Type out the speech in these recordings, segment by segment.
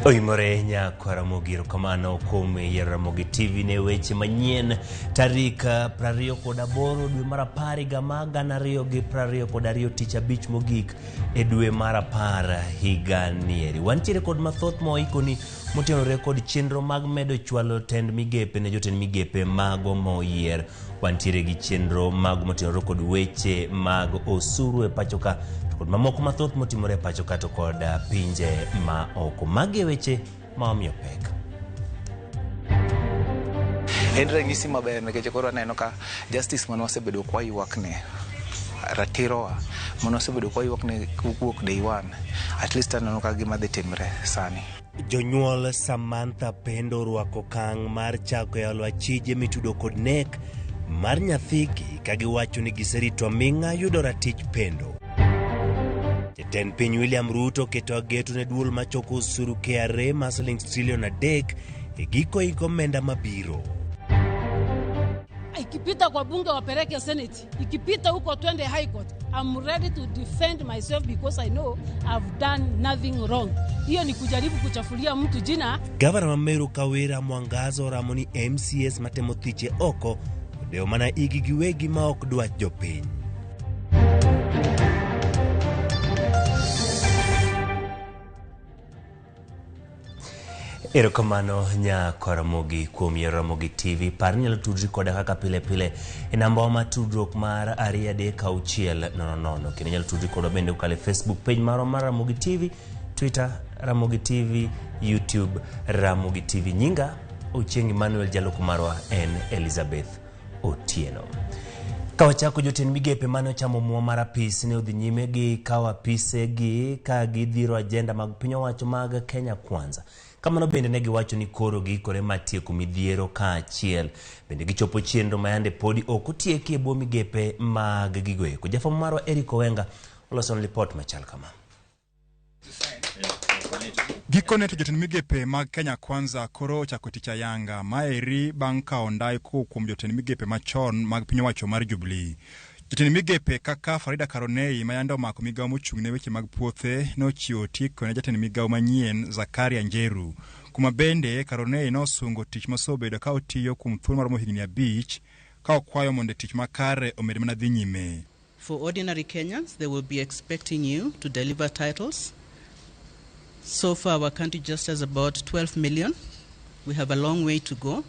Oimore nyakwa Ramogi, erokamano kuom yiero Ramogi TV ne weche manyien tarik 28 dwe mar 10 higa mar 2022 tich abich mogik e dwe mar 10 higa nieri. Wantiere kod mathoth ma waikoni motenore kod chenro mag medo chwalo tend migepe ne jotend migepe mago moyier. Wantiere gi chenro mago motenore kod weche mag osuru e pacho ka to kod mamoko mathoth motimore e pacho ka to kod pinje ma oko. Magi e weche ma wamiyo pek. En ranyisi maber nikech koro aneno ka justice mane wasebedo kwa ywakne, ratirowa mane wasebedo kwa ywakne kowuok day one, at least aneno ka gima dhi timre sani. Jonyuol Samantha Pendo orwako okang' mar chako yalo achije mitudo kod nek mar nyathigi ka giwacho ni giserito aming'a yudo ratich Pendo. Jatend piny William Ruto oketo ageto ne duol machoko osuru KRA mar siling trilion 3 e giko hik omenda mabiro. Ikipita kwa bunge wapeleke Senate, ikipita huko twende High Court. I'm ready to defend myself because I know I've done nothing wrong. Hiyo ni kujaribu kuchafulia mtu jina. Gavana ma Meru Kawira Mwangaza oramo ni MCAs matemo thiche oko odewo mana igi giwegi ma ok dwach jopiny. Erokamano nyakwa Ramogi kuom yiero Ramogi TV. Par ni inyalo tudri koda kaka pile pile e namba wa mar tudruok mar 23600. Kendo inyalo tudri kodwa bende kokalo e Facebook page marwa mar Ramogi TV, Twitter Ramogi TV, YouTube Ramogi TV. Nyinga Ochieng' Emmanuel, jaloko marwa en Elizabeth Otieno. Ka wachako, jotend migepe mane ochamo muma mar apis ne odhi nyime gi kawo apisegi ka gidhiro ajenda mag piny owacho mag Kenya Kwanza. Kamano bende ne giwacho ni koro giikore mar tieko midhiero kaachiel. Bende gichopo chenro ma yande podi ok otieki e bwo migepe mag gigo eko. Jafwambo marwa Eric Owenga oloso lipot machal kama. Gikone to jotend migepe mag Kenya Kwanza koro ochako tich ayanga. Maeri bang' kawo ndai kowuok kuom jotend migepe machon mag piny owacho mar Jubilee. Jotend migepe kaka Farida Karonei ma yande omako migawo mochung' ne weche mag puothe nochiwo otiko ne jatend migawo manyien Zakaria Njeru. Kuma bende Karonei nosungo tich mosebedo ka otiyo kuom thuolo maromo higni 5 ka okwayo mondo tich makare omed mana dhi nyime. For ordinary Kenyans, they will be expecting you to deliver titles. So far, our country just has about 12 million. We have a long way to go.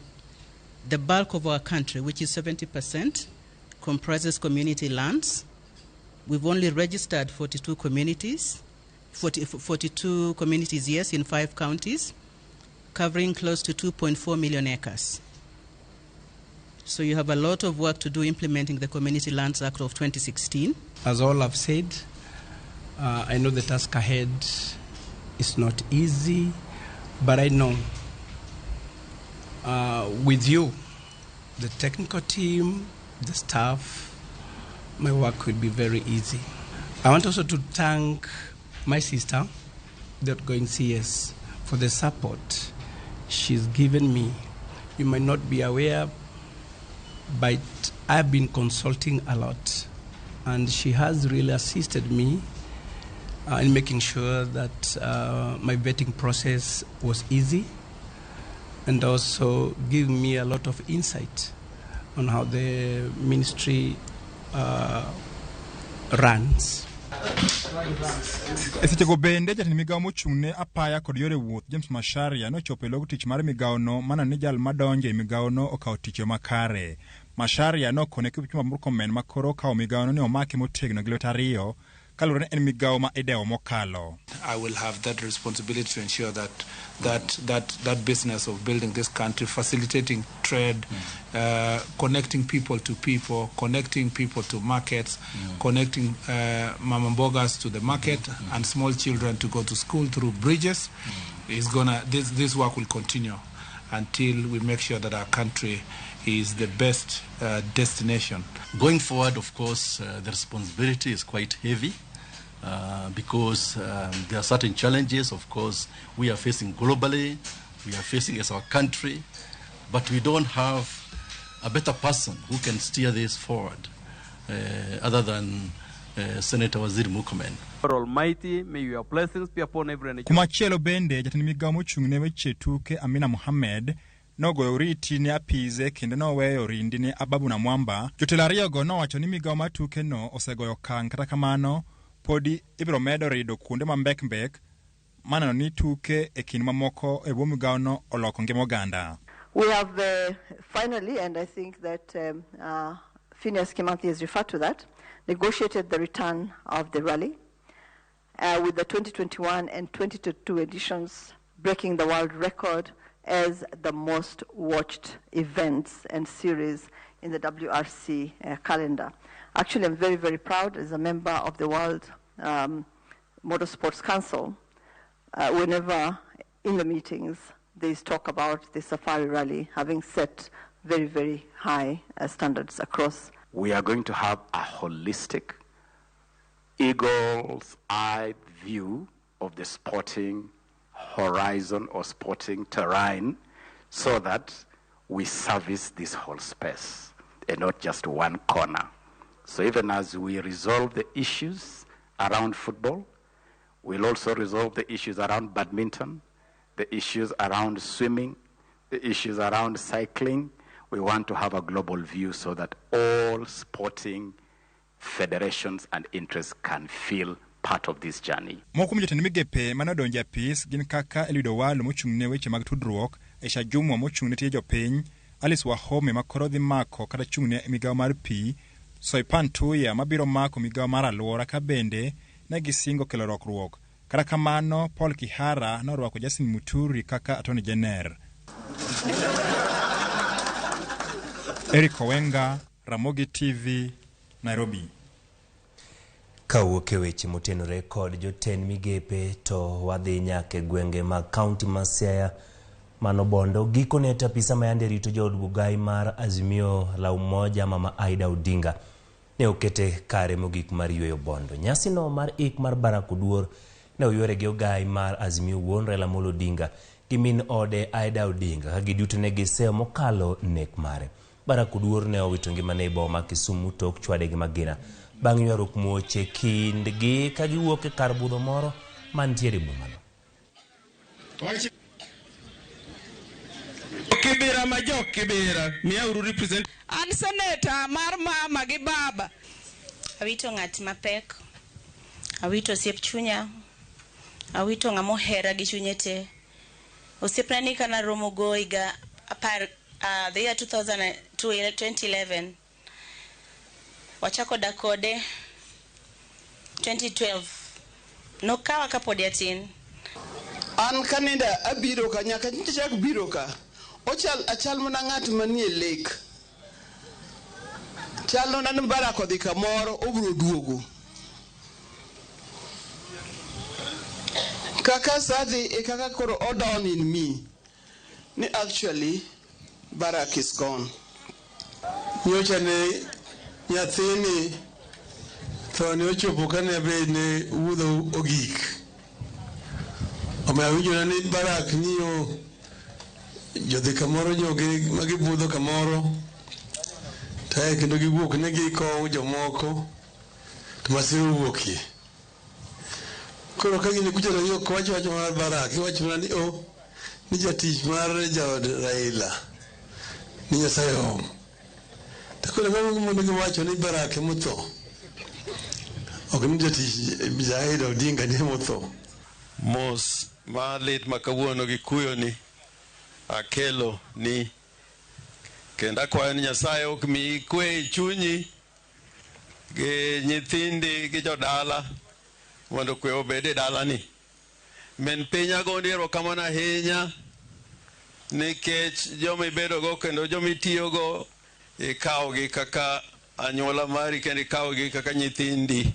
The bulk of our country, which is 70%, comprises community lands. We've only registered 42 communities, 42 communities, yes, in 5 counties, covering close to 2.4 million acres. So you have a lot of work to do implementing the Community Lands Act of 2016. As all I've said, I know the task ahead is not easy, but I know with you, the technical team, the staff, my work will be very easy. I want also to thank my sister, the outgoing CS, for the support she's given me. You might not be aware, but I've been consulting a lot, and she has really assisted me in making sure that my vetting process was easy, and also giving me a lot of insight on how the ministry runs. E sechego bende jatend migawo mochung' ne apaya kod yore wuoth James Macharia nochopo e log tich mar migawono mana ni jal madonjo e migawono okawo tich makare. Macharia nokone Kipchumba Murkomen ma koro okawo migawono ni omake motegno gi lwete ariyo kaluwore ni en migawo ma idewo mokalo. I will have that responsibility to ensure that business of building this country, facilitating trade, connecting people to people, connecting people to markets, connecting mama mbogas to the market and small children to go to school through bridges. This work will continue until we make sure that our country is the best destination. Going forward, of course, the responsibility is quite heavy. Because there are certain challenges, of course, we are facing globally, we are facing as our country, but we don't have a better person who can steer this forward other than Senator Waziri Murkomen. Almighty, may your blessings be upon every Kumachielo bende jatend migawo mochung' ne weche tuke Amina Mohamed nogoyo oriti ne apise kendo noweyo orindi ne Ababu Namwamba. Jotelo ariyogo nowacho ni migawo mar tuke no osegoyo okang' kata kamano podi ibiro medo rido kuonde ma mbek mbek maneno ni tuke e kind mamoko e bwo migawono oloko ngima oganda. We have finally, and I think that Phineas Kimathi has referred to that, negotiated the return of the rally with the 2021 and 2022 editions breaking the world record as the most watched events and series in the WRC calendar. Actually, I'm very, very proud as a member of the World Motorsports Council. Whenever in the meetings there's talk about the Safari Rally having set very, very high standards across. We are going to have a holistic, eagle's eye view of the sporting horizon or sporting terrain so that we service this whole space and not just one corner. So even as we resolve the issues around football, we'll also resolve the issues around badminton, the issues around swimming, the issues around cycling. We want to have a global view so that all sporting federations and interests can feel part of this journey. Moko kuom jotend migepe mane odonjo e apis gin kaka Eliud Owalo mochung' ne weche mag tudruok, Aisha Jumwa mochung' ne tije jopiny, Alice Wahome ma koro dhi mako kata chung' ne migawo mar pi, Soipan Tuya mabiro mako migawo mar alwora ka bende ne gisingo kelo lokruok. Kata kamano, Paul Kihara norwako Justin Muturi kaka Attorney General. Eric Owenga, Ramogi TV, Nairobi. Kawuok e weche motenore kod jotend migepe to wadhi nyaka e gwenge mag kaunti ma Siaya mano Bondo. Gikone to apisa ma yande rito jood bugai mar Azimio la Umoja Mama Aida Odinga ne okete kare mogik mar yweyo Bondo. Nyasino mar ik mar Barack Oduor ne oywere gi ogai mar Azimio wuon Raila Amolo Odinga gi min ode Aida Odinga ka giduto ne giseyo mokalo nek mare. Barack Oduor ne owito ngimane e boma ma Kisumu tok chwade gi magina bang' ywaruok muoche kindgi ka giwuok e kar budho moro mantiere e bomano. Kibira ma jo Kibira, miyauru represent. An seneta mar mama gi baba. Awito ng'at mapek, awito osiep chunya, awito ng'ama ohera gi chunye te. Osiepna ni kana romo go higa apar, the year 2011. Wachako dak kode 2012. Nokawa kapod atin. An kaninda abiro ka nyaka chak biro ka. Ochal achal mana ng'at manie lake. Chalo na ni Barack odhi kamoro obiro duogo. Kaka sadhi e kaka koro odawn in me. Ni actually Barack is gone. Nyocha ne nyathini tho ne ochopo kane abed ne wuodho ogik. Omiyo awinjo ni Barack ng'iyo jodhi kamoro jogi ma gibudho kamoro to ae kendo giwuok ne gikowo jomoko to masira owuokie. Koro ka gini kucha to ok wach wach mar Barack, iwacho mana ni o ni jatich mar jaod Raila ni Nyasaye oom. To koro ang'o mondo giwacho ni Barack emotho? Ok ni jatich Raila Odinga ni emotho. Mos malit ma kawuono gi kuyoni akelo ni kendo akwayo ni Nyasaye ok miyi kwe e chunyi gi nyithindi gi jodala mondo kwe obed e dalani. Min piny agondi erokamano ahinya nikech joma ibedogo kendo joma itiyogo ikawogi kaka anyuola mari kendo ikawogi kaka nyithindi.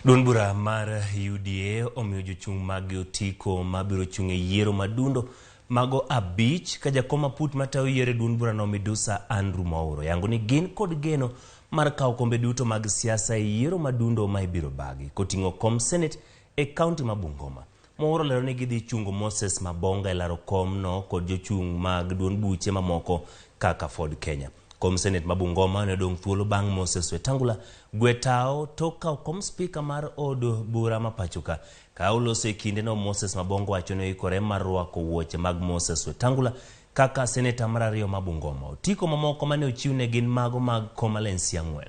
Duond bura mar UDA omiyo jochung' mag otiko mabiro chung' e yiero madundo mago 5 ka jakom aput matayo yiero e duond burano Midusa Andrew Mwauro yango ni gin kod geno mar kawo kombe duto mag siasa e yiero madundo ma ibiro bagi koting'o kom Senate e kaunti ma Bungoma. Mwauro lero ni gidhi chungo Moses Mabonga e laro komno kod jochung' mag duond buche mamoko kaka Ford Kenya. Kom Senet ma Bungoma ne odong' thuolo bang' Moses Wetangula gwe tao tok kawo kom spika mar od bura ma pachoka. Ka oloso e kindeno, Moses Mabongo wacho ni oikore mar rwako wuoche mag Moses Wetangula kaka seneta mar ariyo ma Bungoma. Otiko mamoko mane ochiw ne gin mago mag Komalensi 4.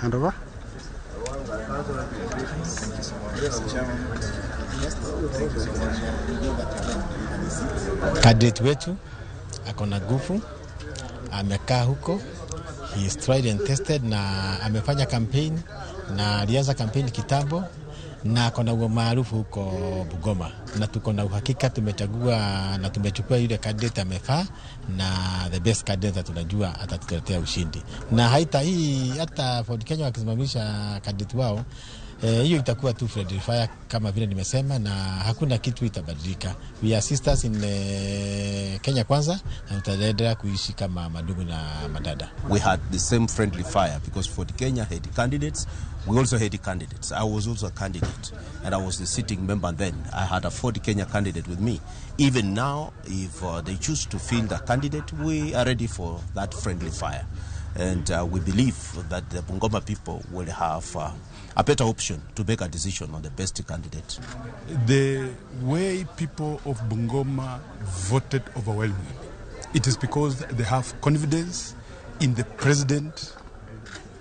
Hand over. Candidate wetu ako na nguvu, amekaa huko, he is tried and tested, na amefanya campaign na alianza campaign kitambo na ako na umaarufu huko Bungoma, na tuko na uhakika tumechagua na tumechukua yule candidate amefaa, na the best candidate tunajua atatuletea ushindi. Na haita hii hata Ford Kenya wakisimamisha candidate wao, hiyo itakuwa tu friendly fire kama vile nimesema, na hakuna kitu itabadilika. We are sisters in Kenya Kwanza, na tutaendelea kuishi kama madugu na madada. We had the same friendly fire because Ford Kenya had candidates. We also had candidates. I was also a candidate, and I was the sitting member then. I had a Ford Kenya candidate with me. Even now, if they choose to field a candidate, we are ready for that friendly fire. And we believe that the Bungoma people will have a better option to make a decision on the best candidate. The way people of Bungoma voted overwhelmingly, it is because they have confidence in the president,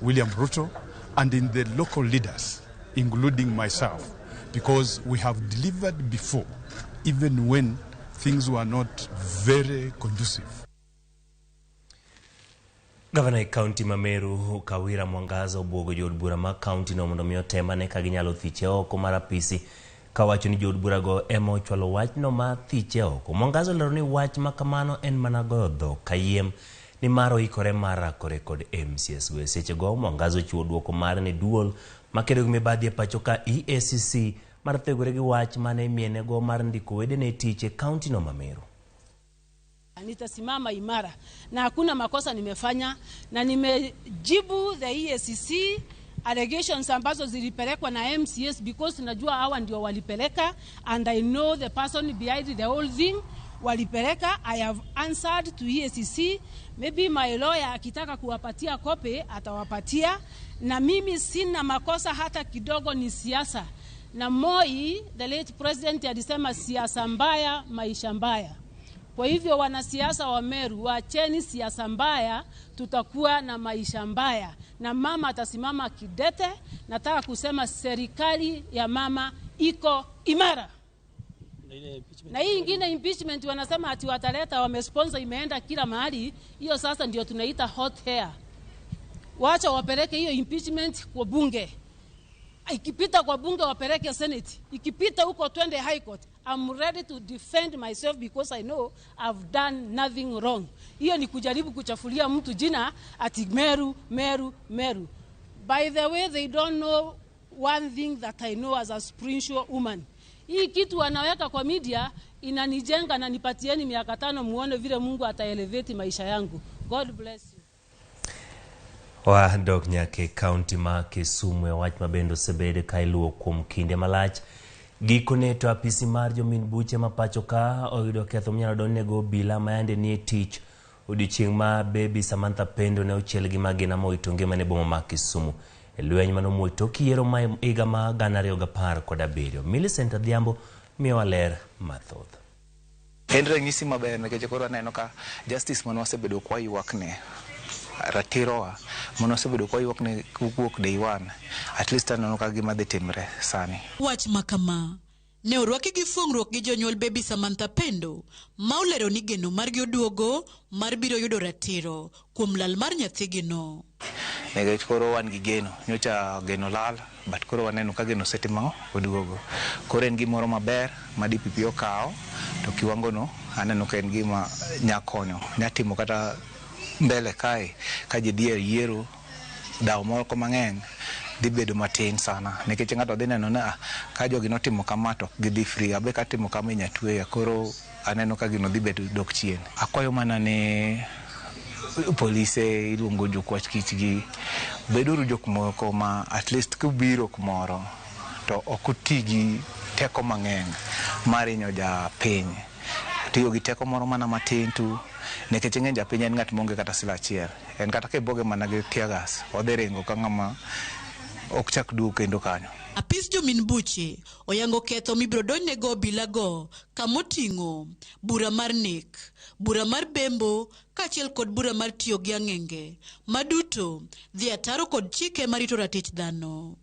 William Ruto, and in the local leaders, including myself, because we have delivered before, even when things were not very conducive. Gavana e kaunti ma Meru Kawira Mwangaza obwogo jood bura ma kaunti no mondo mi otem ane ka ginyalo thiche oko mar apisi, kawacho ni jood burago ema ochwalo wachno mar thiche oko. Mwangaza olero ni wach ma kamano en mana goyo dhok kayiem nimar oikore mar rakore kod MCS. Go e sechego Mwangaza ochiwo duoko mare ne duol makedo gi mibadhi e pacho ka EACC mar thegore gi wach mane imienego mar ndiko wedene tich e kaunti no ma Meru. Nitasimama imara na hakuna makosa nimefanya, na nimejibu the EACC allegations ambazo zilipelekwa na MCS because najua hawa ndio walipeleka, and I know the person behind the whole thing walipeleka. I have answered to EACC. Maybe my lawyer akitaka kuwapatia kope atawapatia, na mimi sina makosa hata kidogo, ni siasa. Na Moi, the late president, alisema siasa mbaya maisha mbaya. Kwa hivyo wanasiasa wa Meru, waacheni siasa mbaya, tutakuwa na maisha mbaya. Na mama atasimama kidete. Nataka kusema serikali ya mama iko imara. Na hii ingine impeachment wanasema ati wataleta, wamesponsor, imeenda kila mahali. Hiyo sasa ndio tunaita hot hair. Wacha wapeleke hiyo impeachment kwa bunge. Ikipita kwa bunge wapeleke Senate. Ikipita huko twende High Court. I'm ready to defend myself because I know I've done nothing wrong. Hiyo ni kujaribu kuchafulia mtu jina ati Meru, Meru, Meru. By the way, they don't know one thing that I know as a spiritual woman. Hii kitu wanaweka kwa media inanijenga, na nipatieni miaka 5 muone vile Mungu ataelevate maisha yangu. God bless you. Wadok nyaka e kaunti ma Kisumu e wach mabende osebed ka iluwo kuom kinde malach. Gikone to apisi mar jomin buche ma pacho ka oyudo ketho minyalo donjnego obila ma yande nie tich odiochieng' ma Baby Samantha Pendo ne ochiel gi magina mowito ngimane e boma ma Kisumu e lweny manomuoch tok yiero ma higa ma 2017. Millicent Adhiambo miyowa ler mathoth. En ranyisi maber nikech koro aneno ka justice mane wasebedo kwa ywakne, ratirowa mane wasebedo kwa ywakne kowuok day one, at least aneno ka gima dhi timre sani. Wach makama ne orwaki gi fungruok gi jonyuol Baby Samantha Pendo ma olero ni geno margi oduogo mar biro yudo ratiro kuom lal mar nyathigino. Nikech koro wan gi geno, nyocha geno lal, but koro waneno ka geno osetimo oduogo. Koro en gimoro maber ma DPP okawo, to kiwango no aneno ka en gima nyakonyo, nyatimo kata mbele kae ka ji dhi e yiero, dhawo moko mang'eny dhi bedo matin sana, nikech ng'ato dhi neno ni ka jogi notimo kama to gidhi free, abe katimo kama inya tweya. Koro aneno ka gino dhi bedo dok chien. Akwayo mana ni polise iluongo jokwach kichgi, beduru jok moko ma at least kubiro kumoro to ok uti gi teko mang'eny mar hinyo japiny. Atiyo gi teko moro mana matin tu nikech ing'e japiny en ng'at maonge kata sila achiel. En kata kibuoge mana gi tear gas, odhi ringo ka ng'ama ok chak duog kendo kanyo. Apis jomin buche oyango ketho mibiro donjnego obila go kamoting'o bura mar nek, bura mar bembo kaachiel kod bura mar tiyo gi ang'enge maduto dhi ataro kod chike marito ratich dhano.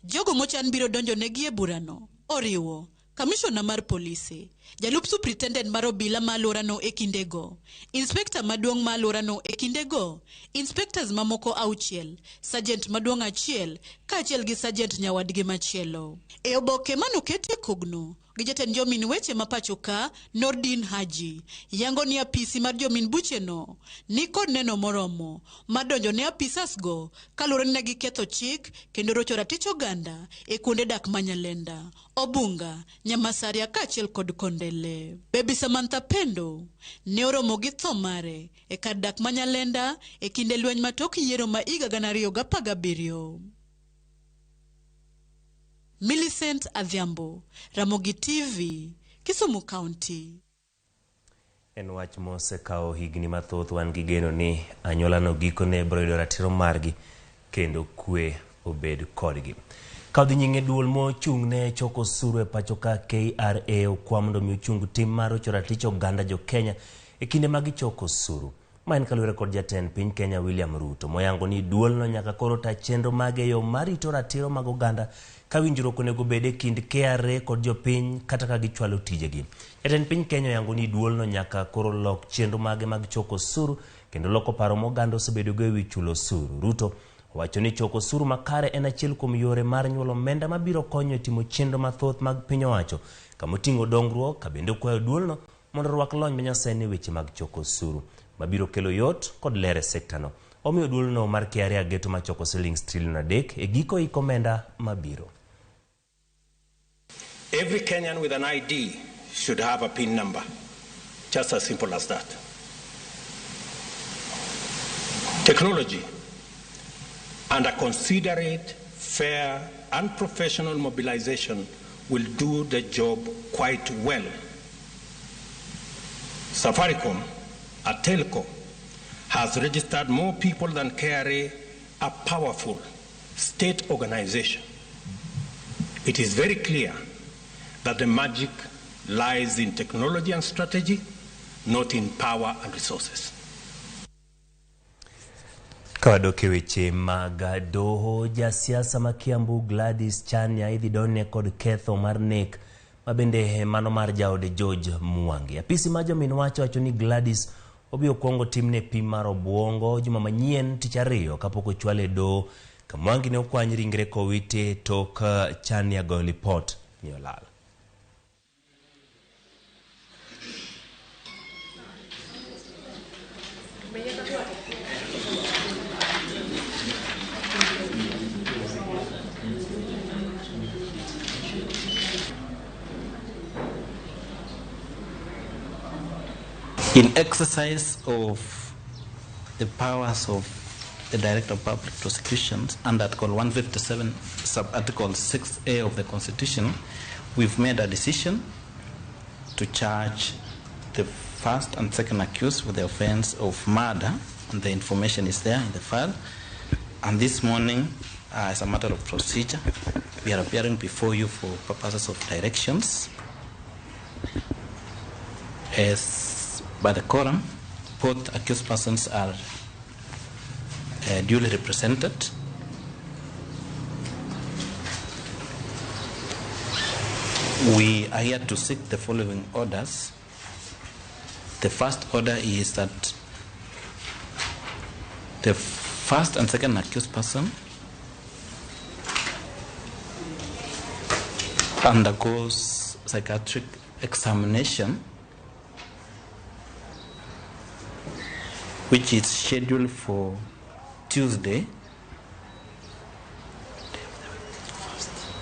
Jogo mochan biro donjonegi e burano oriwo kamishona mar polise, jalup superintendent mar obila ma alworano e kindego, inspekta maduong' ma alworano e kindego, inspectors mamoko 6, sergeant maduong' 1 kaachiel gi sergeant nyawadgi machielo. E oboke manoketie kogno gi jatend jomin weche ma pacho ka Nordin Haji, yango ni apisi mar jomin bucheno ni kod neno moromo mar donjo ne apisas go kaluwore ni ne giketho chik kendo rocho ratich oganda e kuonde dak ma Nyalenda, Obunga, Nyamasaria kaachiel kod Kondele. Baby Samantha Pendo ne oromo gi tho mare e kar dak ma Nyalenda e kinde lweny ma tok yiero ma higa 2017. Millicent Adhiambo, Ramogi TV, Kisumu County. En wach mosekawo higni mathoth, wan gi geno ni anyuolano gikone biro yudo ratiro margi kendo kwe obed kodgi. Ka odhi nyime duol mochung' ne choko osuru e pacho ka KRA okwa mondo mi ochung tim mar rocho ratich oganda jo Kenya e kinde ma gichoko osuru. Ma en kaluwore kod jatend piny Kenya William Ruto moyango ni duolno nyaka koro ta chenro mage e yo marito ratiro mag oganda ka winjruok onego bed e kind KRA kod jopiny kata ka gichwalo tijegi. Jatend piny Kenya oyango ni duolno nyaka koro lok chenro mage mag choko osuru kendo loko paro ma oganda osebedogo e wi chulo osuru. Ruto owacho ni choko osuru makare en achiel kuom yore mar nyuolo omenda mabiro konyo e timo chenro mathoth mag piny owacho kamoting'o dongruok ka bende okwayo duolno mondo orwak lony manyasani e weche mag choko osuru mabiro kelo yot kod ler e sektano. Omiyo duolno mar KRA geto machoko silings trilion 3 e giko hik omenda mabiro. Every Kenyan with an ID should have a PIN number. Just as simple as that. Technology and a considerate, fair, and professional mobilization will do the job quite well. Safaricom, a telco, has registered more people than KRA, a powerful state organization. It is very clear that the magic lies in technology and strategy, not in power and resources. Ka wadok e weche mag doho, jasiasa ma Kiambu Gladys Chania idhi donjne kod ketho mar nek ma bende mano mar jaode George Mwangi. Apisi ma jomin wacho wacho ni Gladys obiro kwongo timne pim mar obuongo juma manyien tich ariyo kapok ochwale e doho ka Mwangi ne okwany ringre kowiti tok Chania goyo lipot ni olal. In exercise of the powers of the Director of Public Prosecutions under Article 157, Sub-Article 6A of the Constitution, we've made a decision to charge the first and second accused with the offense of murder, and the information is there in the file. And this morning, as a matter of procedure, we are appearing before you for purposes of directions. As by the quorum, both accused persons are duly represented. We are here to seek the following orders. The first order is that the first and second accused person undergoes psychiatric examination, which is scheduled for Tuesday,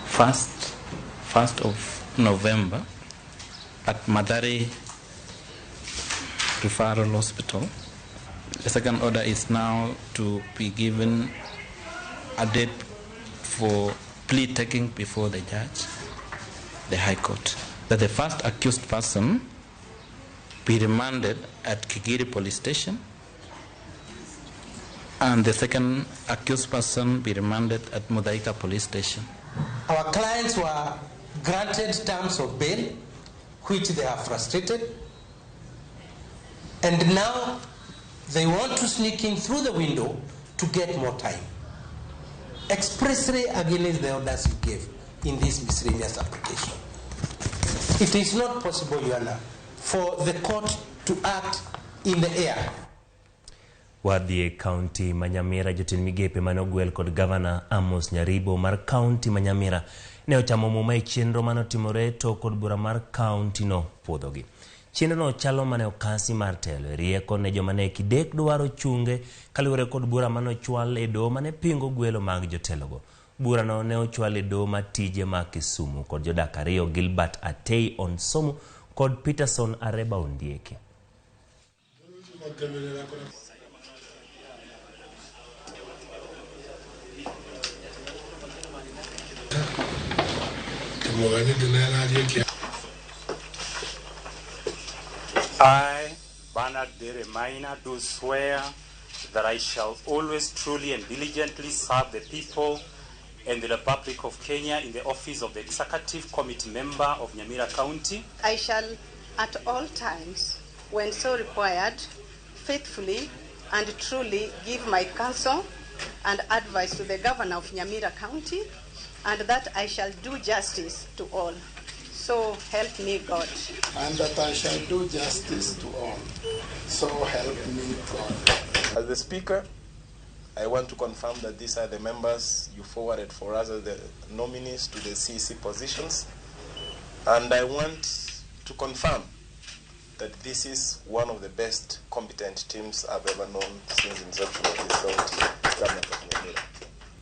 1st of November, at Mathari Referral Hospital. The second order is now to be given a date for plea taking before the judge, the High Court. That the first accused person be remanded at Gigiri Police Station, and the second accused person be remanded at Muthaiga Police Station. Our clients were granted terms of bail, which they are frustrated, and now they want to sneak in through the window to get more time, expressly against the orders you gave in this miscellaneous application. It is not possible, Your Honor, for the court to act in the air. Wadhi e kaunti ma Nyamira. Jotend migepe mane ogwel kod gavana Amos Nyaribo mar kaunti ma Nyamira ne ochamo muma e chenro mane otimore to kod bura mar kaunti no puodhogi. Chenrono chalo mane okasi mar telo e rieko ne joma ne kidek dwaro chunge kaluwore kod bura mane ochwal e doho mane pingo gwelo mag jotelogo. Burano ne ochwal e doho matije ma Kisumu kod jodak ariyo, Gilbert Atei Onsomo kod Peterson Areba Ondieki. I, Bernard Dere Maina, do swear that I shall always truly and diligently serve the people and the Republic of Kenya in the office of the Executive Committee member of Nyamira County. I shall at all times, when so required, faithfully and truly give my counsel and advice to the Governor of Nyamira County, and that I shall do justice to all. So help me God. And that I shall do justice to all. So help me God. As the Speaker, I want to confirm that these are the members you forwarded for us as the nominees to the CEC positions. And I want to confirm that this is one of the best competent teams I've ever known since inception of this county government of Nyamira.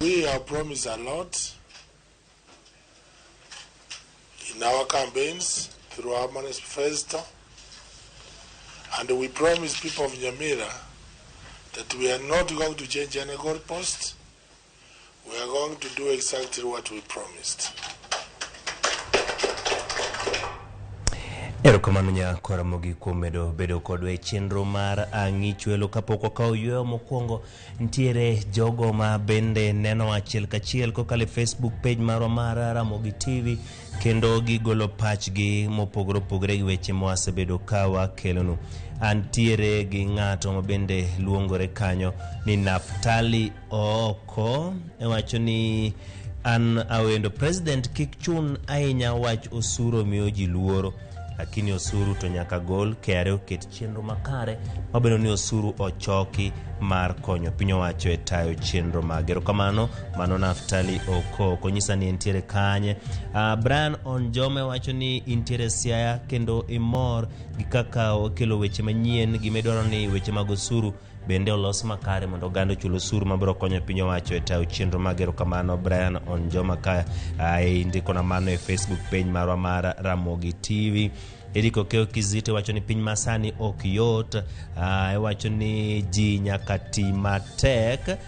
We have promised a lot in our campaigns through our manifesto, and we promise people of Nyamira that we are not going to change any goalpost. We are going to do exactly what we promised. Erokamano nyakora mogik kuom medo bedo kodwa e chenro mar Ang'ichwelo. Kapok wakawo yweyo mokwongo, nitiere jogo ma bende neno achiel kachiel kokalo e Facebook page marwa mar Ramogi TV, kendo gigolo pachgi mopogore opogore gi weche mwasebedo ka wakelonu. Antiere gi ng'ato ma bende luongore kanyo ni Naftali Ooko, ewacho ni an awendo president kik chun ahinya wach osuru miyo ji luoro, lakini osuru to nyaka gol. KRA oket chenro makare mabedo ni osuru ochoki mar konyo piny owacho e tayo chenro mag. Erokamano, mano Naftali Oko onyisa ni entiere kanye. Brian Onjome wacho ni intiere Siaya kendo imor gi kaka okelo weche manyien. Gimidwaro ni weche mag osuru bende olos makare mondo oganda ochul osuru mabiro konyo piny owacho e tayo chenro mag. Erokamano Brian Onjoma ka indikona mano e Facebook page marwa mar Ramogi TV. Eric Okeo Kizito wacho ni piny masani ok yot. Iwacho ni ji nyaka ti matek.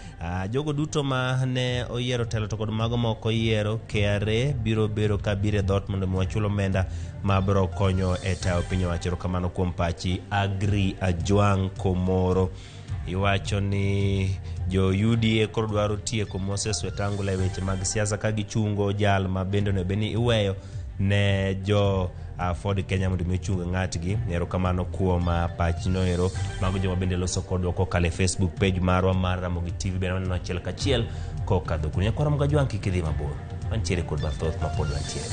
Jogo duto ma ne oyiero telo to kod mago ma ok oyiero, KRA biro bedo ka biro e dhoot mondo mi wachul omenda mabiro konyo e tayo piny owacho. Erokamano kuom pachi. Agri Ajwang' Komoro iwacho ni jo UDA koro dwaro tieko Moses Wetangula e weche mag siasa ka gichungo jal ma bende onego bed ni iweyo ne jo Ford Kenya mondo mi ochung ng'atgi. Erokamano kuom pachino ero. Mago joma bende loso kodwa kokalo e Facebook page marwa mar Ramogi TV, bende waneno achiel kachiel kokadho kuno. Nyakwara Mgajwang', kik idhi mabor, wantiere kod mathoth ma pod wantiere.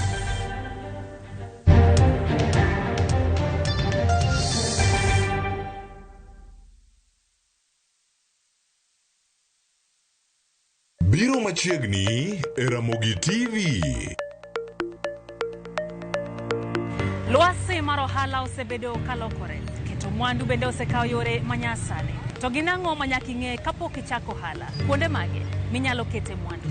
Biro machiegni e Ramogi TV. Lwasi mar ohala osebedo kalokore, keto mwandu bende osekawo yore manyasani. To gin ang'o ma nyaka ing'e kapok ichako ohala? Kuonde mage minyalo kete mwandu?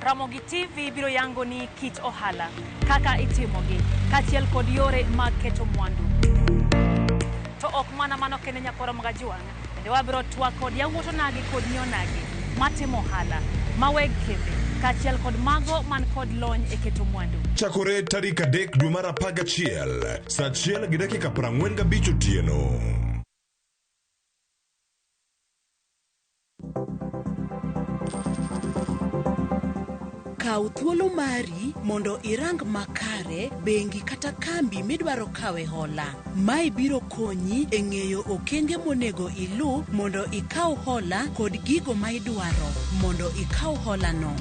Ramogi TV biro yango ni kit ohala, kaka itimogi, kaachiel kod yore mag keto mwandu. To ok mana mano kende, nyakwara Magajuang', bende wabiro twak kod yawuot onagi kod nyi onagi matimo ohala, ma weg kembe, kaachiel kod mago man kod lony e keto mwandu. Chakore tarik 3 dwe mar 11 saa 1:45 otieno. Kaw thuolo mari mondo irang makare bengi kata kambi midwaro kawe hola. Mae biro konyi e ng'eyo okenge monego iluw mondo ikaw hola kod gigo ma idwaro mondo ikaw hola no.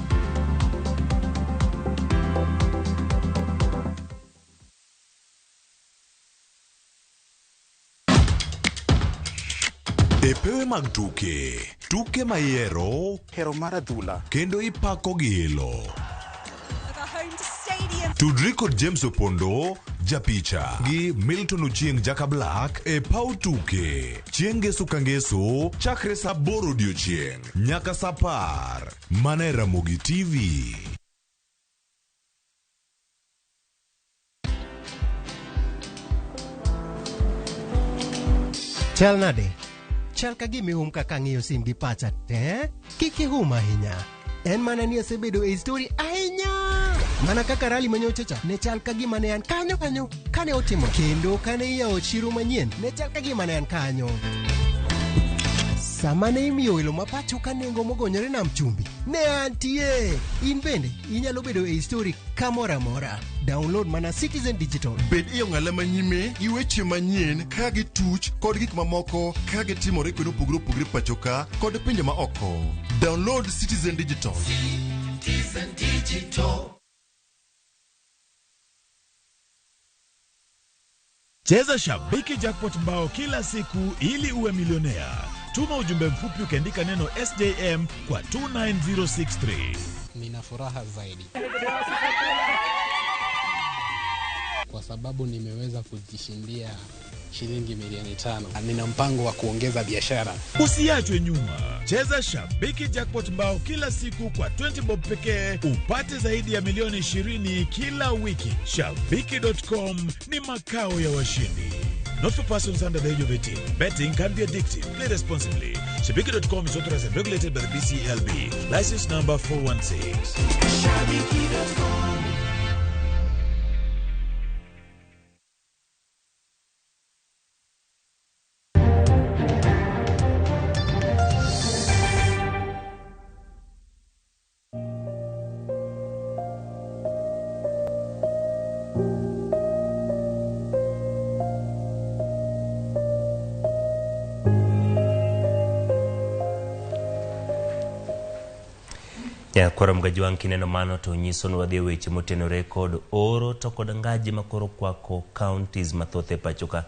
E pewe mag tuke, tuke ma ihero, hero mar adhula, kendo ipako gi ilo. Tudri kod James Opondo, japicha, gi Milton Ochieng Jaka Black e paw tuke. Chieng' ngeso ka ngeso, chakre saa 8 odiochieng' nyaka saa 10. Mana e Ramogi TV. Chal nade? Chal ka gima ihum kaka ang'iyo sim gi pacha te. Kik ihum ahinya. En mana ni asebedo e story ahinya. Mana kaka rally manyocha cha ne chal ka gima ne an kanyo kanyo kane otimo kendo kane iyawo chiro manyien ne chal ka gima ne an kanyo. Sama ne imiyo welo ma pacho ka nengo mogonyore nam chumbi ne antie. In bende inyalo bedo e story kamoro amora. Download mana Citizen Digital. Bed e ong'ala manyime gi weche manyien ka gituch kod gik mamoko ka gitimore kuonde mopogore opogore pacho ka kod pinje ma oko. Download Citizen Digital. Citizen Digital. Cheza Shabiki Jackpot mbao kila siku ili uwe milionea. Tuma ujumbe mfupi ukiandika neno SJM kwa 29063. Nina furaha zaidi kwa sababu nimeweza kujishindia shilingi milioni 5. Nina mpango wa kuongeza biashara. Usiachwe nyuma. Cheza Shabiki Jackpot mbao kila siku kwa 20 bob pekee upate zaidi ya milioni 20 kila wiki. Shabiki.com ni makao ya washindi. Not for persons under the age of 18. Betting can be addictive. Play responsibly. Shabiki.com is authorized and regulated by the BCLB. License number 416. Shabiki.com. Koro mgajwang' kineno mano to nyiso ni wadhi e weche motenore kod oro to kod ngaji makoro kwako counties mathoth e pacho ka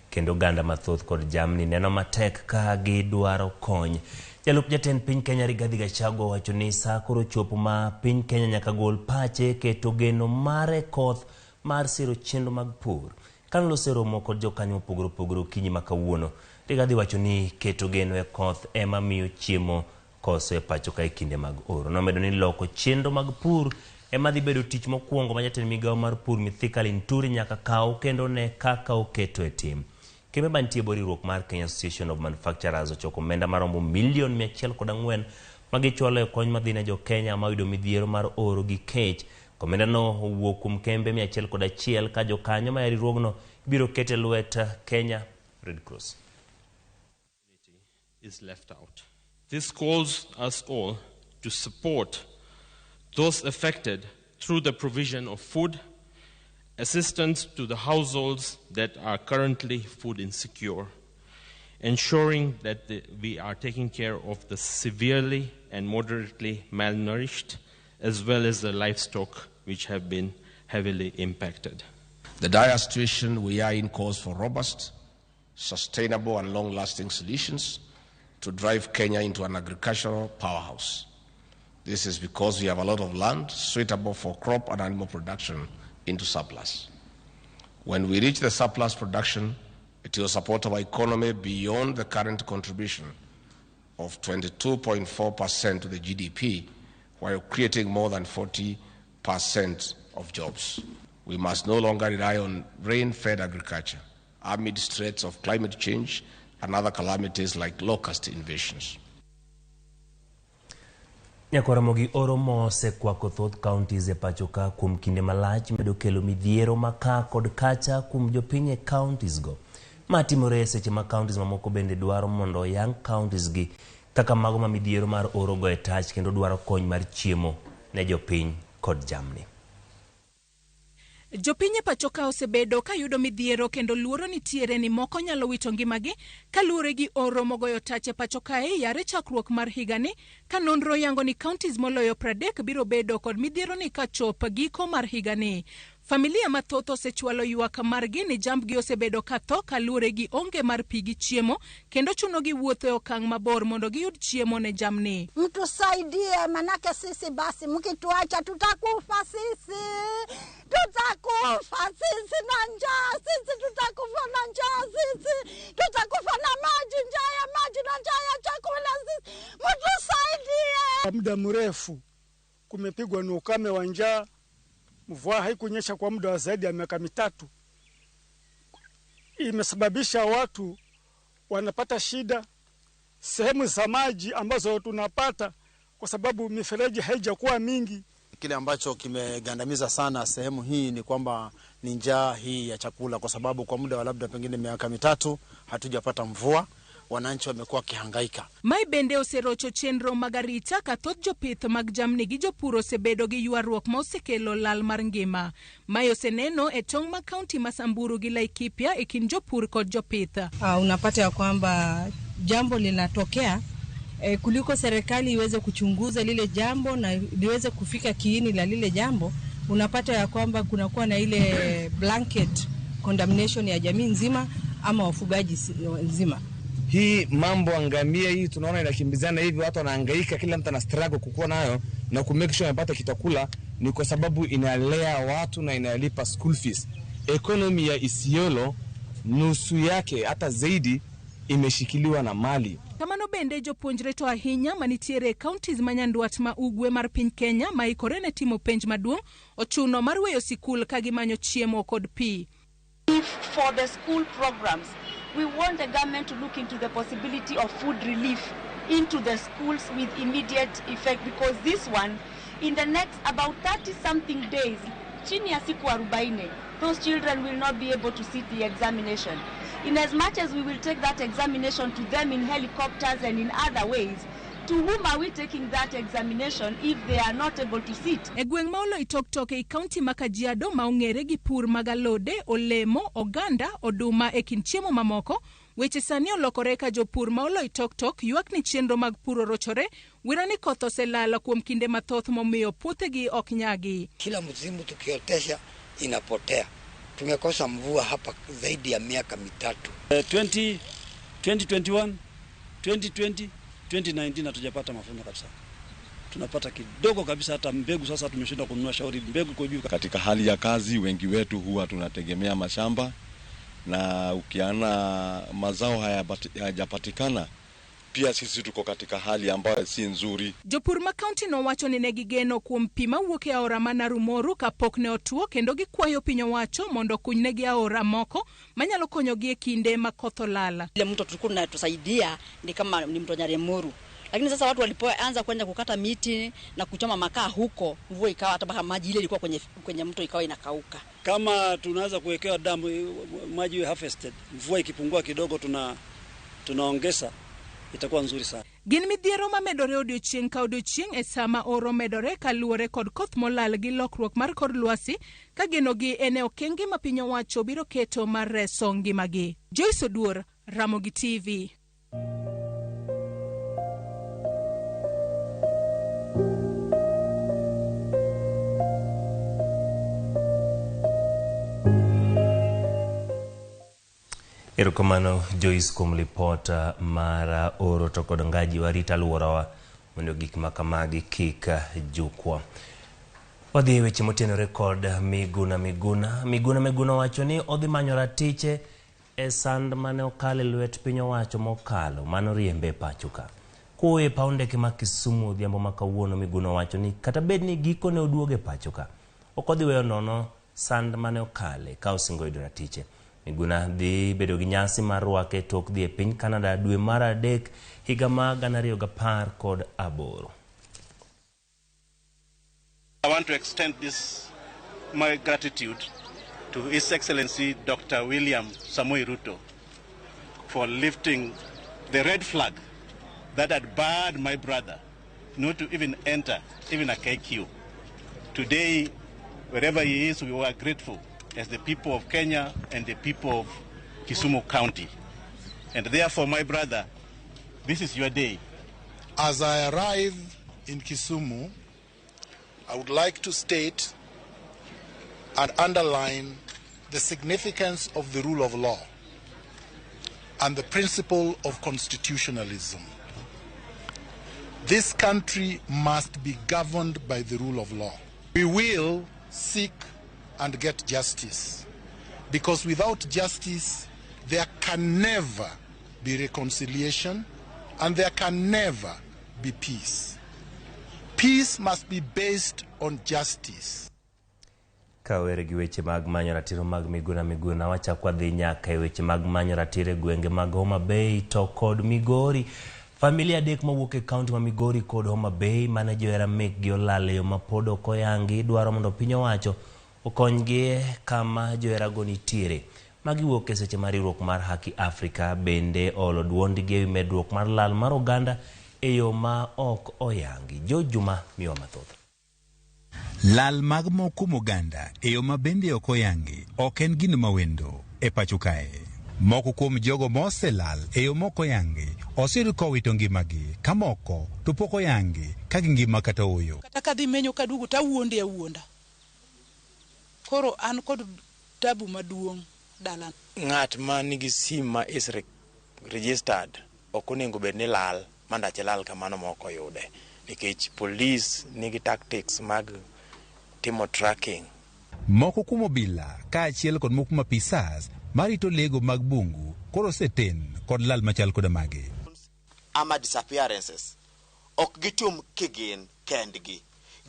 kendo oganda mathoth kod jamni neno matek ka gidwaro kony. Jalup jatend piny Kenya Rigathi Gachagua owacho ni saa koro chopo ma piny Kenya nyaka gol pache keto geno mare koth mar siro chenro mag pur. Kane romo kod jokanyo mopogore opogore okinyi ma kawuono, Rigathi wacho ni keto geno e koth ema miyo chiemo koso e pacho ka e kinde mag oro. Nomedo ni loko chenro mag pur ema dhi bedo tich mokwongo ma jatend migawo mar pur Mithika Linturi nyaka kaw kendo ne kaka oketo e tim. Kembe mantie e bwo riwruok mar Kenya Association of Manufacturers ochoko omenda maromo milion 104 magichwalo e kony madhi ne jo-Kenya ma oyudo midhiero mar oro gi kech. Omendano owuok kuom kembe 101 ka jokanyo ma e riwruogno ibiro ket e lwet Kenya Red Cross. Is left out. This calls us all to support those affected through the provision of food, assistance to the households that are currently food insecure, ensuring that we are taking care of the severely and moderately malnourished, as well as the livestock which have been heavily impacted. The dire situation we are in calls for robust, sustainable and long-lasting solutions to drive Kenya into an agricultural powerhouse. This is because we have a lot of land suitable for crop and animal production into surplus. When we reach the surplus production, it will support our economy beyond the current contribution of 22.4% to the GDP, while creating more than 40% of jobs. We must no longer rely on rain-fed agriculture amid threats of climate change and other calamities like locust invasions. Nyakwar Ramogi oro mosekwako thoth counties e pacho ka kuom kinde malach medo kelo midhiero ma ka kod kacha kuom jopiny e counties go. Ma timore e seche ma counties mamoko bende dwaro mondo oyang counties gi kaka mago ma midhiero mar oro go e tach kendo dwaro kony mar chiemo ne jopiny kod jamni. Jopiny e pacho ka osebedo ka yudo midhiero kendo luoro nitiere ni moko nyalo wito ngimagi kaluwore gi oro mogoyo tach e pacho kae yare chakruok mar higani ka nonro yango ni counties moloyo 30 biro bedo kod midhiero ni kachop giko mar higani. Familia mathoth osechwalo ywak margi ni jambgi osebedo ka tho kaluwore gi onge mar pi gi chiemo kendo chunogi wuotho e okang' mabor mondo giyud chiemo ne jamni. Mtusaidie, manake sisi basi mkituacha tutakufa sisi, tutakufa sisi na njaa sisi, tutakufa na njaa sisi, tutakufa na maji, njaa ya maji na njaa ya chakula sisi, mtusaidie. Kwa muda mrefu kumepigwa na ukame wa njaa, mvua haikunyesha kwa muda wa zaidi ya miaka mitatu. Imesababisha watu wanapata shida sehemu za maji ambazo tunapata kwa sababu mifereji haijakuwa mingi. Kile ambacho kimegandamiza sana sehemu hii ni kwamba ni njaa hii ya chakula, kwa sababu kwa muda wa labda pengine miaka mitatu hatujapata mvua. Wananchi wamekuwa wakihangaika. Mae bende oserocho chenro mag arita ka thoth jopith mag jamni gi jopur osebedo gi ywaruok ma osekelo lal mar ngima. Mae oseneno e tong' mag kaunti ma Samburu gi Laikipia e kind jopur kod jopith. Unapata ya kwamba jambo linatokea kuliko serikali iweze kuchunguza lile jambo na liweze kufika kiini la lile jambo, unapata ya kwamba kunakuwa na ile blanket condemnation ya jamii nzima ama wafugaji nzima. Hii mambo angamia hii tunaona inakimbizana hivi, watu wanahangaika, kila mtu ana struggle kukua nayo na ku make sure anapata kitakula, ni kwa sababu inalea watu na inalipa school fees. Economy ya Isiolo nusu yake hata zaidi imeshikiliwa na mali. Kamano bende jopuonjre to ahinya manitiere e counties ma nyandwat ma ugwe mar piny Kenya ma ikore ne timo penj maduong' ochuno mar weyo sikul ka gimanyo chiemo kod pi. If for the school programs, we want the government to look into the possibility of food relief into the schools with immediate effect, because this one, in the next about 30-something days, chini ya siku 40, those children will not be able to sit the examination. In as much as we will take that examination to them in helicopters and in other ways, to whom are we taking that examination if they are not able to sit? E gweng' ma Oloitoktok ei kaunti ma Kajiado ma ong'ere gi pur mag alode, olemo, oganda, oduma e kind chiemo mamoko, weche sani olokore ka jopur ma Oloitoktok ywak ni chenro mag pur orochore, wira ni koth oselal kuom kinde mathoth momiyo puothegi ok nyagi. Kila msimu tukiotesha inapotea. Tumekosa mvua hapa zaidi ya miaka mitatu. 2021, 2020, 2019 hatujapata mavuno kabisa. Tunapata kidogo kabisa, hata mbegu sasa tumeshindwa kununua, shauri mbegu iko juu. Katika hali ya kazi wengi wetu huwa tunategemea mashamba, na ukiana mazao hayajapatikana pia sisi tuko katika hali ambayo si nzuri. Jopur ma kaunti no wacho ni ne gigeno kuom pi mawuok e aora ma Narumoru kapok ne otuo, kendo gikwayo piny owacho mondo okunynegi aora moko manyalo konyogi e kinde ma koth olal. Ile mto tulikuwa tunatusaidia ni kama ni mto Nyaremuru. Lakini sasa watu walipoanza kwenda kukata miti na kuchoma makaa huko, mvua ikawa hata mpaka maji ile ilikuwa kwenye mto ikawa inakauka. Kama tunaweza kuwekewa damu maji harvested, mvua ikipungua kidogo tunaongeza, itakuwa nzuri sana. Gin midhiero mamedore odiochieng' ka odiochieng' e sama oro medore kaluwore kod koth molal gi lokruok mar kor lwasi, ka genogi en e okenge ma piny owacho biro keto mar reso ngimagi. Joyce Oduor, Ramogi TV. Erokamano Joyce kuom lipot mar oro to kod ngaji warit alworawa mondo gik ma kamagi kik jukwa. Wadhi e weche motenore kod Miguna Miguna. Miguna Miguna wacho ni odhi manyo ratiche e sand mane okalo e lwet piny owacho mokalo mano riembe e pacho ka. Kowuoyo e paw ndeke ma Kisumu odhiambo ma kawuono, Miguna wacho ni kata bed ni gikone oduogo e pacho ka, ok odhi weyo nono sand mane okale ka osingo yudo ratiche. Miguna dhi bedo gi nyasi mar rwake tok dhi e piny Canada dwe mar 3 higa mar 2018. I want to extend this my gratitude to His Excellency Dr. William Samoei Ruto for lifting the red flag that had barred my brother not to even enter even a KQ. Today, wherever he is, we were grateful as the people of Kenya and the people of Kisumu County. And therefore, my brother, this is your day. As I arrive in Kisumu, I would like to state and underline the significance of the rule of law and the principle of constitutionalism. This country must be governed by the rule of law. We will seek and get justice, because without justice, there can never be reconciliation and there can never be peace. Peace must be based on justice. Kawere gi weche mag manyo ratiro mag Miguna Miguna, wachako wadhi nyaka e weche mag manyo ratiro e gwenge mag Homa Bay to kod Migori. Familia adek mawuok e kaunti ma Migori kod Homa Bay mane johera mekgi olal e yo ma pod ok oyangi dwaro mondo piny owacho okonygi kama joherago nitiere. Magi wuok e seche ma riwruok mar Haki Africa bende oolo duondgi ewi medruok mar lal mar oganda e yo ma ok oyangi. George Juma miwa mathoth. Lal mag moko kuom oganda e yo ma bende ok oyangi ok en gino mawendo e pacho kae. Moko kuom jogo moselal e yo mok oyangi oseyud kowito ngimagi ka moko to pok oyangi ka gingima kata ooyo. Kata kadhi menyo kaduogo tawuondi awuonda. Koro an kod tabu maduong' dala. Ng'at ma nigi sim ma is registered ok onego bed ni lal mandache lal kamano ma ok oyude, nikech police nigi tactics mag timo tracking. Moko kuom obila kaachiel kod moko kuom apisas marito lego mag bungu koro oseten kod lal machal koda magi. Ama disappearances ok gitum kigin kendgi,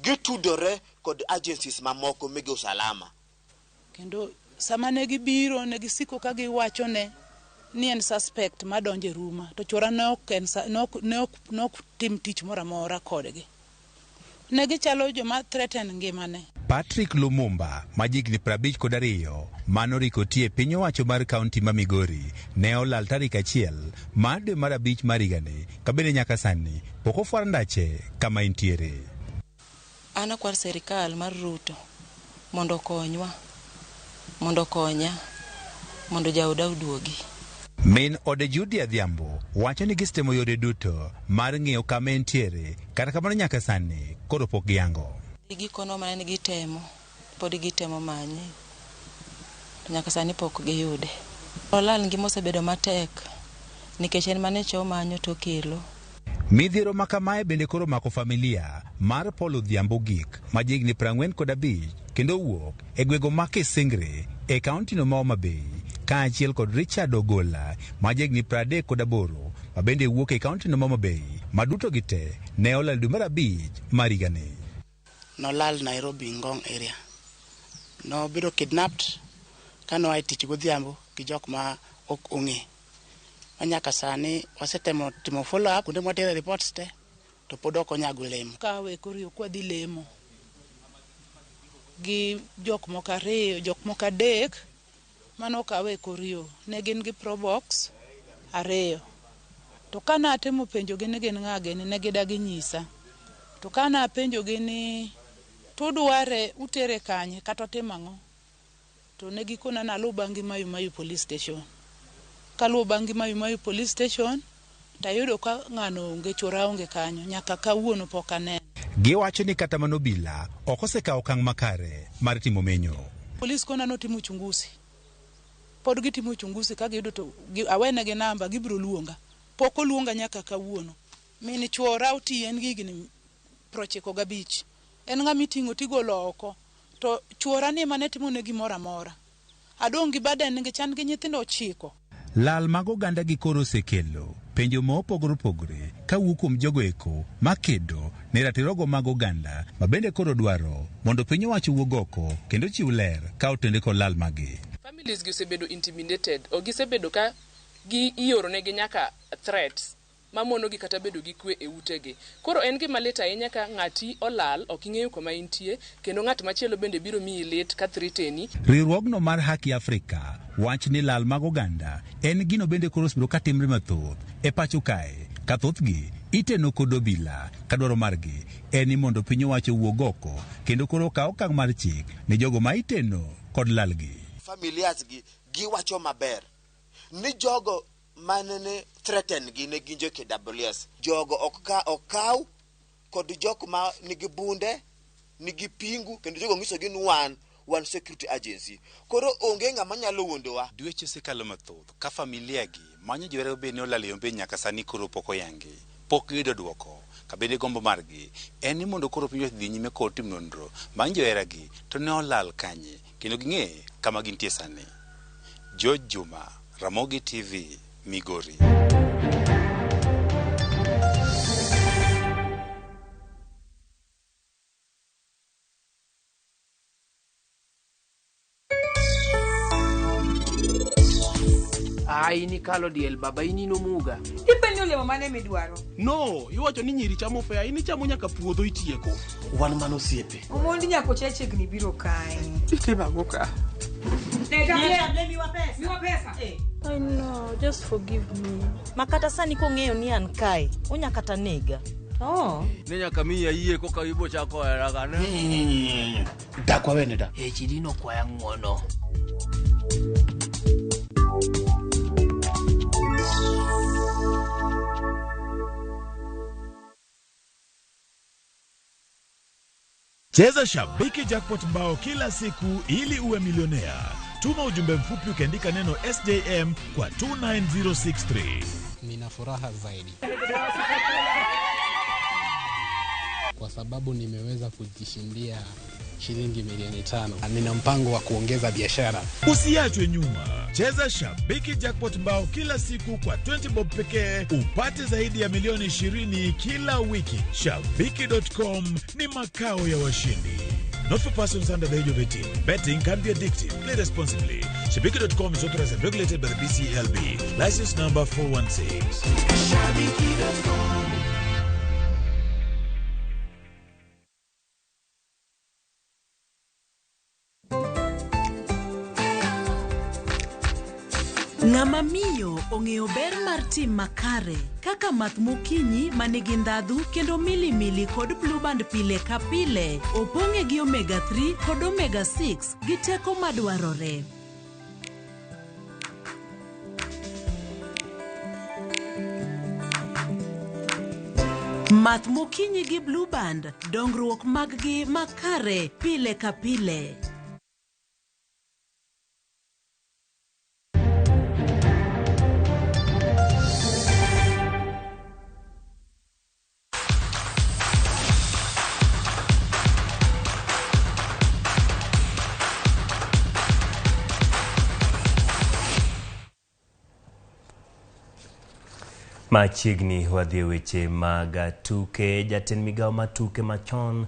gitudore kod agencies mamoko mege usalama. Kendo sama ne gibiro ne gisiko ka giwachone ni en suspect madonjo e ruma, to chuora ne ok tim tich moro amora kodgi. Ne gichalo joma threaten ngimane. Patrick Lumumba ma jahigni 52 manoriko ti e piny owacho mar kaunti ma Migori ne olal tarik 1 mar dwe mar 5 mar higani ka bende nyaka sani pok ofwar ndache kama entiere. An akwar sirikal mar Ruto mondo okonywa, mondo okonya, mondo jaoda oduogi. Min ode Judy Adhiambo wacho ni gisetemo yore duto mar ng'iyo kama entiere, kata kamano nyaka sani koro pok giyango. Gikono mana ni gitemo, pod gitemo manye, to nyaka sani pok giyude. Olal ngima osebedo matek nikech en mane cho manyo to kelo. Midhiero ma kamae bende koro mako familia mar Paul Odhiambo Gik ma jahigni 45 kendo wuok e gwego ma Kisingre e kaunti no ma Homa Bay, kaachiel kod Richard Ogola ma jahigni 38 ma bende wuok e kaunti no ma Homa Bay, ma duto gite ne olal dwe mar 5 mar higani. Nolal Nairobi Ngong area. Nobedo kidnapped kanoa e tich godhiambo gi jok ma ok ong'e. Ma nyaka sani wasetemo timo follow up kuonde mwatere reports te to pod ok onyago lemo. Kawe koro kwadhi lemo gi jok moko ariyo, jok moko adek mano kawe kor yo ne gin gi probox 2. To kana atemo penjogi ni gin ng'a gini, ne gidagi nyisa. To kana apenjogi ni tudware utere kanye kata otimo ang'o, to ne gikona naluw bang'gi Mayu Mayu police station. Kaluwo bang'gi Mayu Mayu police station tayudo ka ng'ano onge, chuora onge kanyo, nyaka kawuono pok aneno. Giwacho ni kata mana obila ok osekawo okang' makare mar timo menyo. Polis kona notimo uchunguzi. Pod gitimo uchunguzi ka giyudo to awenegi namba gibiro luonga. Pok oluonga nyaka kawuono. Min chuora oti en gi higni 95. En ng'ama iting'o tigolo oko. To chuora ni ema ne timone gimoro amora. Adong' gi baden gi chan gi nyithindo 9. Lal mag oganda gi koro osekelo penjo ma opogore opogore kawuok kuom jogo eko makedo ne ratirogo mag oganda ma bende koro dwaro mondo piny owacho owuog oko kendo chiw ler ka otende kod lal magi. Families gi osebedo intimidated, o gisebedo ka gi ioronegi nyaka threats. mamonogi kata bedo gi kwe e utegi. Koro en gima lit ahinya ka ng'ati olal, ok ing'eyo kama intie, kendo ng'at machielo bende biro miyi lit ka threateni. Riwruogno mar Haki Afrika wach ni lal mag oganda en gino bende koro osebedo ka timre mathoth e pacho kae ka thothgi iteno kod obila ka dwaro margi en ni mondo piny owacho owuog oko kendo koro okaw okang' mar chik ne jogo ma iteno kod lalgi. Familias gi giwacho maber ni jogo manene threaten gi ne gin jo KWS. Jogo ok ka okaw kod jok ma nigi bunde, nigi pingu kendo jogo nyiso gi ni wan security agency. Koro onge ng'ama nyalo wuondowa. Dweche osekalo mathoth ka familia gi manyo johera bende ne olal e Homabay nyaka sani koro pok oyangi. Pok giyudo duoko. Ka bende gombo margi en ni mondo koro piny owacho dhi nyime kod timo nonro bang' johera gi to ne olal kanye kendo ging'e kama gintie sani. George Juma, Ramogi TV, Migori. Ai nikalo diel baba inino muga. Ipenjo olemo mane midwaro? No, iwacho ni nyiri chamo fea, in ichamo nyaka puodho itieko. Wan mana osiepe. Omondi nyakocha chiegni biro kae. Itimo ang'o ka? Miwa pesa. Miwa pesa. I know, just forgive me. Makata sani kong'eyo ni an kae, onya kata nega. Oh. Ne nyaka miyi ayie koka ibo chako hera ka ne. Dak wawene da. E chidino kwaya ng'uono. Cheza Shabiki Jackpot mbao kila siku ili uwe milionea. Tuma ujumbe mfupi ukiandika neno SJM kwa 29063. Nina furaha zaidi kwa sababu nimeweza kujishindia shilingi milioni 5. Nina mpango wa kuongeza biashara. Usiachwe nyuma. Cheza Shabiki Jackpot mbao kila siku kwa 20 bob pekee upate zaidi ya milioni 20 kila wiki. Shabiki.com ni makao ya washindi. Not for persons under the age of 18. Betting can be addictive. Play responsibly. Shabiki.com is authorized and regulated by the BCLB. License number 416. Shabiki.com. Ng'ama miyo ong'eyo ber mar tim makare kaka math mokinyi manigi ndhadhu kendo milimili kod blueband pile ka pile opong'e gi omega 3 kod omega 6 gi teko madwarore. Math mokinyi gi blueband dongruok mag-gi makare pile ka pile. Machiegni wadhi e weche mag tuke. Jatend migawo mar tuke machon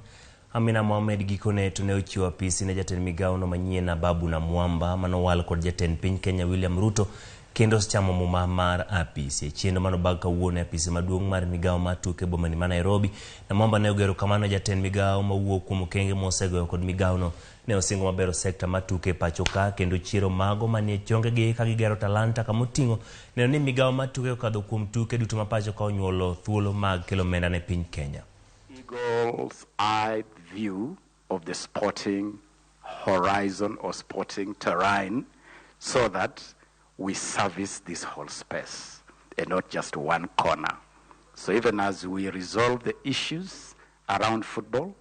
Amina Mohamed gikone to ne ochiwo apisi ne jatend migawo no manyien Ababu Namwamba manowal kod jatend piny Kenya William Ruto kendo osechamo muma mar apisi. E chenro manobag kawuono e apisi maduong' mar migawo mar tuke bomani ma Nairobi, Namwamba ne ogero kamano jatend migawo mawuok kuom okenge mosegoyo kod migawo no ne osingo mabero sekta mar tuke e pacho ka kendo chiero mago manie chongegi ka gigero talanta kamoting'o neno ni migawo mar tuke okadho kuom tuke duto ma pacho ka onyuolo thuolo mag kelo omenda ne piny Kenya. Eagle's eye view of the sporting horizon or sporting terrain so that we service this whole space and not just one corner. So even as we resolve the issues around football,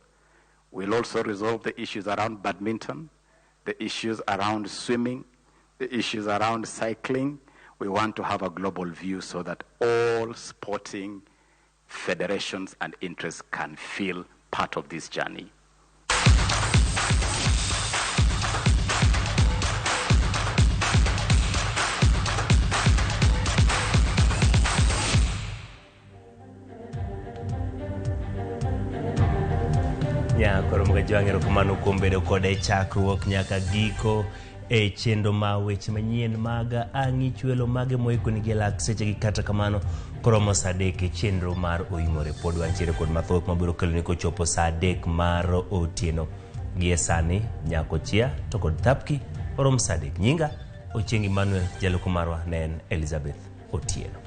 we'll also resolve the issues around badminton, the issues around swimming, the issues around cycling. We want to have a global view so that all sporting federations and interests can feel part of this journey. Nyakoro Mgajwang' erokamano kuom bedo kode e chakruok nyaka giko e chenro ma weche manyien mag ang'i chwelo mage moikonigi e lak sechegi. Kata kamano Koromo saa 3 e chenro mar Oimore pod wantiere kod mathoth mabiro keloni kochopo saa 3 mar otieno. Gie sani Nyako Chia to kod Thapki orom saa 3. Nyinga Ochieng Emmanuel, jaloko marwa ne en Elizabeth Otieno.